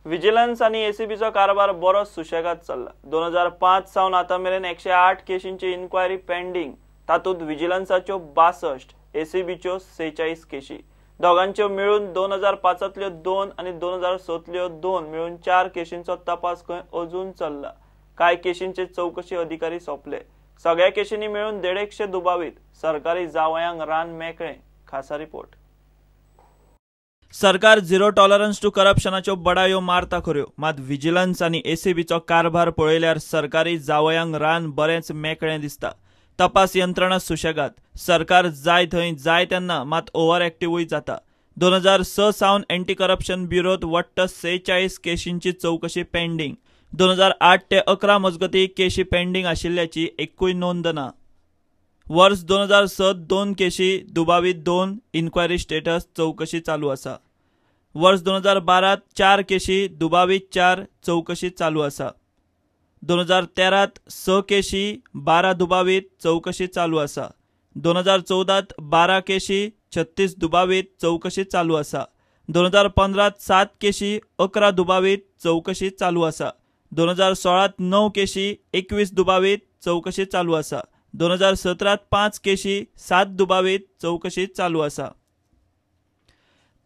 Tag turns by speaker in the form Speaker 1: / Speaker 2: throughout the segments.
Speaker 1: Vigilance आनी एसीबीचो कारभार बरो सुशेगाद चल्ला. 2005 सावन आतां मेरेन 108 केशींची इन्क्वायरी पेंडींग. तातूंत विजिलन्साच्यो 62, एसीबीच्यो 46 केशी. दोगांच्यो मेळून 2005तल्यो 2 आनी 2006तल्यो 2 मेळून 4 केशींचो तपास खंय अजून चल्ला. कांय केशींचे चवकशी अधिकारी सोंपले. सगळ्या केशींनी मेळून 150 दुबावीत. सरकारी जावयांक रान मेकळें. खासा रिपोर्ट. सरकार झिरो टॉलरन्स टू करप्शनाच्यो बडायो मारता खऱ्यो, मात विजिलन्स आनी एसीबीचो कारभार पळयल्यार सरकारी जावयांक रान बरेंच मेकळें दिसता. तपास यंत्रणा सुशेगाद. सरकार जाय थंय जाय तेन्ना मात ओव्हर एक्टिव्हूय जाता. 2006 सावन एंटी करप्शन ब्युरोत वट्ट 46 केशींची चवकशी पेंडींग. 2008 ते 11 मजगती केशी पेंडींग आशिल्ल्याची एकूय नोंद ना. वर्स 2006 2 केशी, दुबावीत 2, इन्क्वायरी स्टेटस चवकशी चालू आसा. वर्स 2012 4 केशी, दुबावीत 4, चवकशी चालू आसा. 2013 6 केशी, 12 दुबावीत, चवकशी चालू आसा. 2014 12 केशी, 36 दुबावीत, चवकशी चालू आसा. 2015 7 केशी, 11 दुबावीत, चवकशी चालू आसा. 2016 9 केशी, 21 दुबावीत, चवकशी चालू आसा. 2017 5 केशी, 7 दुबावीत, चवकशी चालू आसा.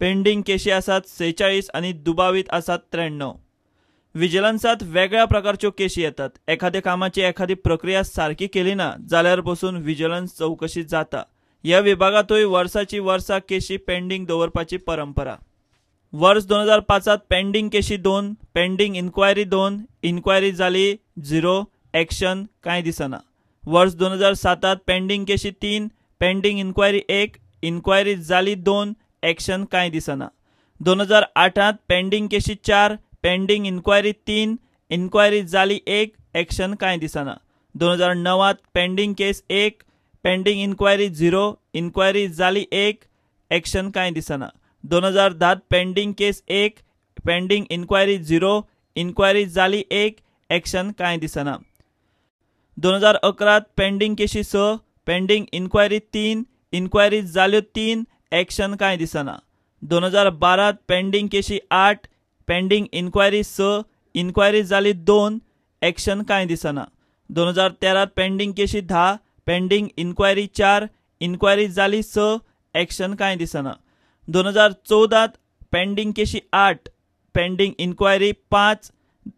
Speaker 1: पेंडींग केशी आसात 46 आनी दुबावीत आसात 93. विजिलन्सांत वेगळ्या प्रकारच्यो केशी येतात. एखाद्या कामाची एखादी प्रक्रिया सारकी केली ना जाल्यार पसून विजिलन्स चवकशी जाता. ह्या विभागांतूय वर्साची वर्सां केशी पेंडींग दवरपाची परंपरा. वर्स 2005 पेंडींग केशी 2, पेंडींग इन्क्वायरी 2, इन्क्वायरी जाली 0, एक्शन कांय दिसना. वर्स 2007 पेंडींग केशी 3, पेंडींग इन्क्वायरी 1, इन्क्वायरी जाली 2, एक्शन कांय दिसना. 2008 पेंडींग केशी 4, पेंडींग इन्क्वायरी 3, इन्क्वायरी जाली 1, एक्शन कांय दिसना. 2009 पेंडींग केस 1, पेंडींग इन्क्वायरी 0, इन्क्वायरी जाली 1, एक्शन कांय दिसना. 2010 पेंडींग केस 1, पेंडींग इन्क्वायरी 0, इन्क्वायरी जाली 1, एक्शन कांय दिसना. 2011 पेंडींग केशी 6, पेंडींग इन्क्वायरी 3, इन्क्वायरी जाल्यो 3, एक्शन कांय दिसना. 2012 पेंडींग केशी 8, पेंडींग इन्क्वायरी 6, इन्क्वायरी जाली 2, एक्शन कांय दिसना. 2013 पेंडींग केशी 10, पेंडींग इन्क्वायरी 4, इन्क्वायरी जाली 6, एक्शन कांय दिसना. 2014 पेंडींग केशी 8, पेंडींग इन्क्वायरी 5,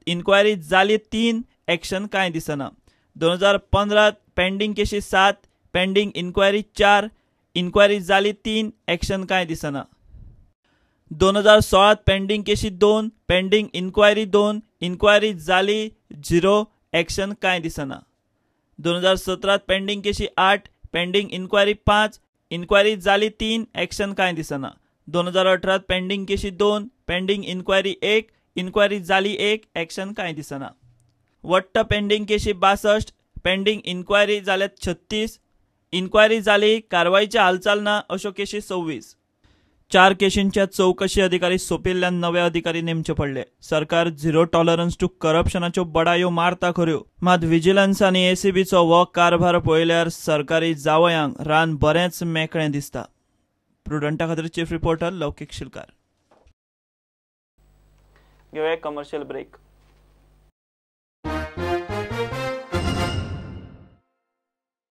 Speaker 1: इन्क्वायरी जाली 3, एक्शन कांय दिसना. 2015 पेंडींग केशी 7, पेंडींग इन्क्वायरी 4, इन्क्वायरी जाली 3, एक्शन कांय दिसना. 2016 पेंडींग केशी 2, पेंडींग इन्क्वायरी 2, इन्क्वायरी जाली 0, एक्शन कांय दिसना. 2017 पेंडींग केशी 8, पेंडींग इन्क्वायरी 5, इन्क्वायरी जाली 3, एक्शन कांय दिसना. 2018 पेंडींग केशी 2, पेंडींग इन्क्वायरी 1, इन्क्वायरी जाली 1, एक्शन कांय दिसना. वट्ट पेंडींग केशी 62, पेंडींग इन्क्वायरी जाल्यात 36, इन्क्वायरी जाली कारवाईची हालचाल ना अश्यो केशी 26. 4 केशींच्या चवकशी अधिकारी सोंपिल्ल्यान नवे अधिकारी नेमचे पडले. सरकार झिरो टॉलरन्स टू करप्शनाच्यो बडायो मारता खऱ्यो, मात विजिलन्स आनी एसीबीचो हो कारभार पळयल्यार सरकारी जावयांक रान बरेंच मेकळें दिसता. प्रुडंटा खातीर चीफ रिपोर्टर लौकीक शिलकार. घेवया कमर्शियल ब्रेक.